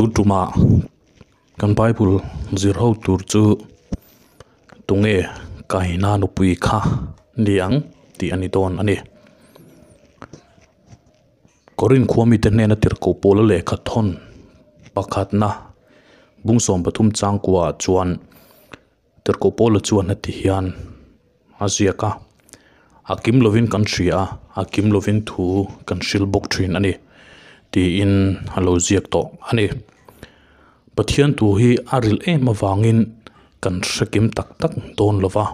Tu tumah kan Bible zir ho tur chu tunge Kaina nupui kha ni ang tih a ni dawn a ni. Korin khua mite hnena tirhkoh pawla lehkha thawn pakhatna bung 13 changkua ah chuan Tirhkoh Paula chuan heti hian a ziak a, A kim lovin kan hria a, a kim lovin thu kan hril bawk thin a ni tiin a lo ziak tawh a ni. Pathian thu hi a rilh em avangin kan hre kim tak tak dawn lo va,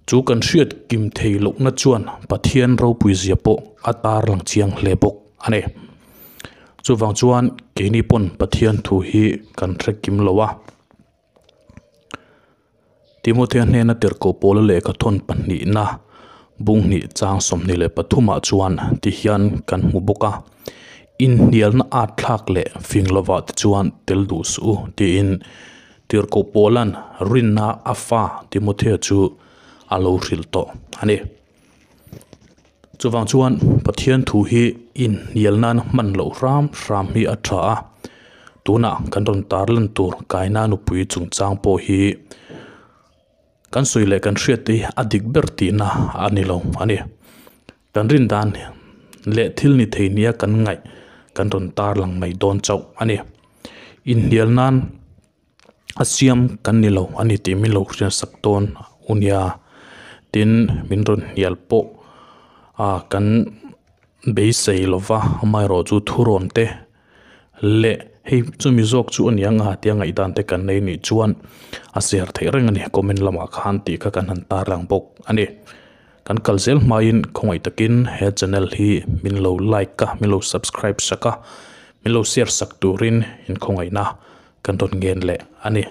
chu kan hriat kim thei lohna chuan Pathian ropui zia pawh a tarlang chiang hle bawk a ni. Chuvang chuan keini pawn Pathian thu hi kan hre kim lo a. Timothea hnena tirhkoh pawla lehkha thawn pahnihna bung hnih chang 23 ah chuan ti hian kan hmu bawk a, Inhnialna at thlak leh fing lovah te chuan tel duh suh u tiin tirhkoh pawla'n rinna a fa Timothea chu a lo hrilh tawh a ni. Chuvang chuan Pathian thu hi inhnial nan hman loh hram hram hi a tha a, tunah kan rawn tarlan tur kaina nupui chungchang pawh hi kan sawi leh kan hriat te hi a dik ber tihna a ni lo a ni. Kan rin dan leh thil ni thei nia kan ngaih kan rawn tarlang mai dawn chauh a ni. Inhnial nan. a siam kan ni lo a ni tih min lo hriatsak dawn u nia tin min rawn hnial pawh ah kan beisei lova amaherawhchu thurawn te leh hei chumi zawk chu a ni ang a tia ngaihdan te kan nei nih chuan a share theih reng a ni comment lamah khan tih kha kan han tarlang bawk a ni kan kal zel hmain khawngaih takin he channel hi min lo like a min lo subscribe sak a min lo share sak turin inkhawngaihna. Kan rawn ngen leh a ni.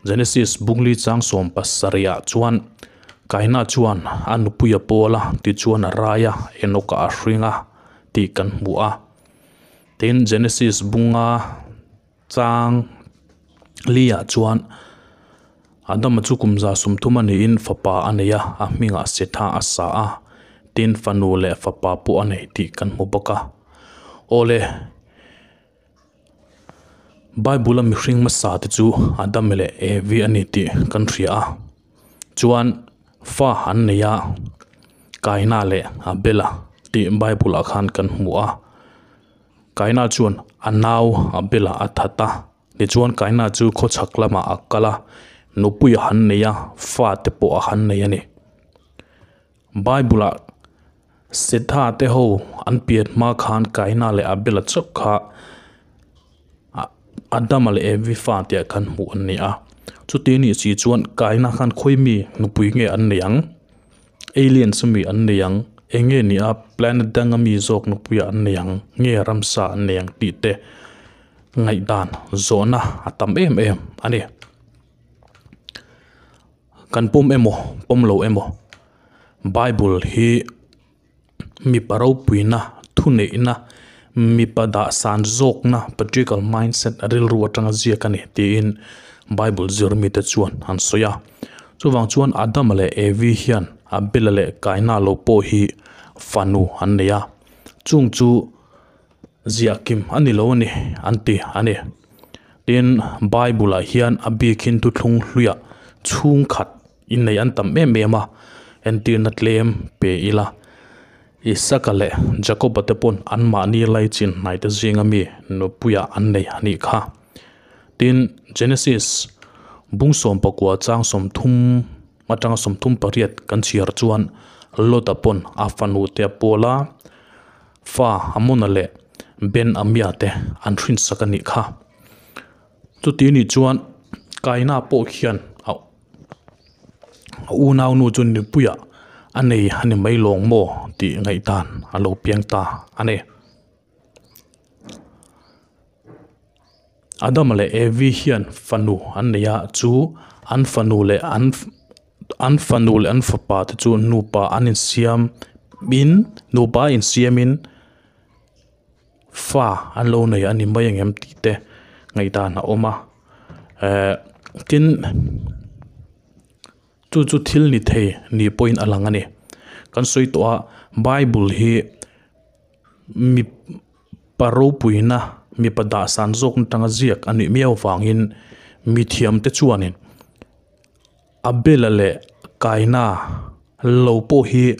Genesis bungli chang 70 ah chuan Kaina chuan a nupui a pawl a, tichuan a rai a, Enoka a hring a tih kan hmu a. Tin, Genesis bunga chang li ah chuan Adama chu kum 130 a niin fapa a nei a, a hmingah Setha a sa a, tin fanu leh fapa pawh a nei tih kan hmu bawk a. Awle. Bible a mihring hmasa te chu Adam leh Evi a ni tih kan hria a chuan fa an nei a Kaina leh Abela tih bible ah khan kan hmu a Kaina chuan a nau Abela a that a tichuan Kaina chu khawchhak lamah a kal a nupui a han nei a fa te pawh a han nei a ni. Bible ah Setha te ho an pian hma khan Kaina leh Abela chauh kha Adama leh Evi fa tih ah khan hmuh an ni a. Chuti anih si chuan Kaina khan khawi mi nupui nge an nei ang? Aliens ami an nei ang? Eng nge ni a planet danga mi zawk nupui ah an nei ang? Nge ramsa an nei ang tih te ngaihdan zawhna a tam em em a ni. Kan pawm emaw pawm lo emaw Bible hi mipa ropuina thuneihna mipa dah san zawkna patriarchal mindset rilru atanga ziak a ni tiin Bible zir mite chuan an sawi a chuvang chuan Adama leh Evi hian Abela leh Kaina lo pawh hi fanu an nei a chung chu ziah kim a ni lo a ni an ti a ni. Tin, Bible ah hian a bikin thuthlung hluiah chhungkhat innei an tam em em a, entirna tlem pe ila. Isaka leh Jakoba te pawn anmahni laichin hnaite zinga mi nupuiah an nei a nih kha. Tin, Genesis bung 19 chang 30 atanga 38 kan chhiar chuan Lota pawn a fanu te a pawl a, Fa Amona leh Ben Amia te an hrinsak a nih kha. Chuti nih chuan Kaina pawh khian a unaunu chu nipuiah a nei a ni mai lawng maw tih ngaihdan a lo piang ta a ni. Adama leh Evi hian fanu an nei a, chu an fanu leh an an fanu leh an fapa te chu nupa an insiam in nupa insiam in fa an lo nei a ni mai ang em tih te ngaihdan a awm a ehh tin chu chu thil ni thei ni pawhin a lang a ni kan sawi tawh a bible hi mi pa ropuina. mipa dah san zawk atanga ziak a nih miau vangin mithiamte chuanin Abel-a leh Kaina lo pawh hi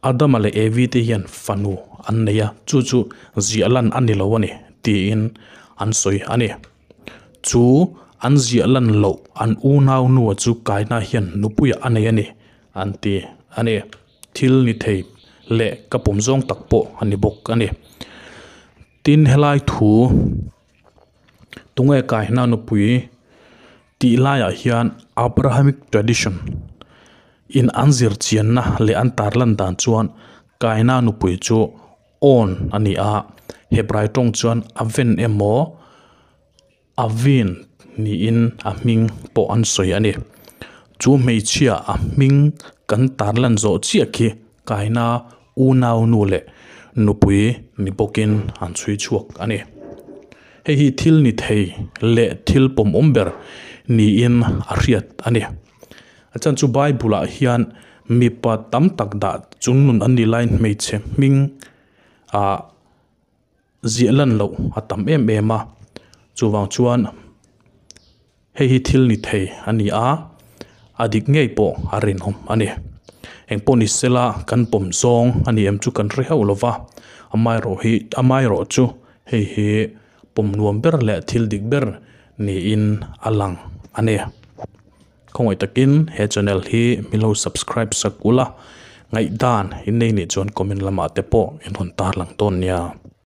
Adama leh Evi te hian fanu an nei a, chu chu ziah lan a ni lo a ni tiin an sawi a ni. Chu an ziah lan loh an unau nua chu Kaina hian nupuiah a nei a ni an ti a ni. Thil ni thei leh ka pawm zawng tak pawh a ni bawk a ni. Tin helai thu tunge Kaina nupui tih laiah hian Abrahamic tradition in an zir chianna leh an tarlan dan chuan Kaina nupui chu Awn a ni a, Hebrai tawng chuan Aven emaw Avin niin a hming pawh an sawi a ni. Chu hmeichhia a hming kan tarlan zawh chiah khi Kaina unau nu leh nupui ni bawkin an chhui chhuak a ni. Hei hi thil ni thei leh thil pawmawm ber niin a hriat a ni. A chan chu Bible ah hian mipa tam tak dah chung nun an nih laiin hmeichhe hming ah ziah lan loh a tam em em a, chuvang chuan hei hi thil ni thei a ni a, a dik ngei pawh a rinawm a ni. Engpawh ni sela kan pawm zawng a ni em chu kan hre hauh lo va, amaherawh hi amaherawh chu hei hi pawm nuam ber leh thil dik ber niin a lang a ni. Khawngaih takin he channel hi min lo subscribe sak ula, ngaihdan in nei nih chuan comment lamah te pawh in rawn tarlang dawn nia.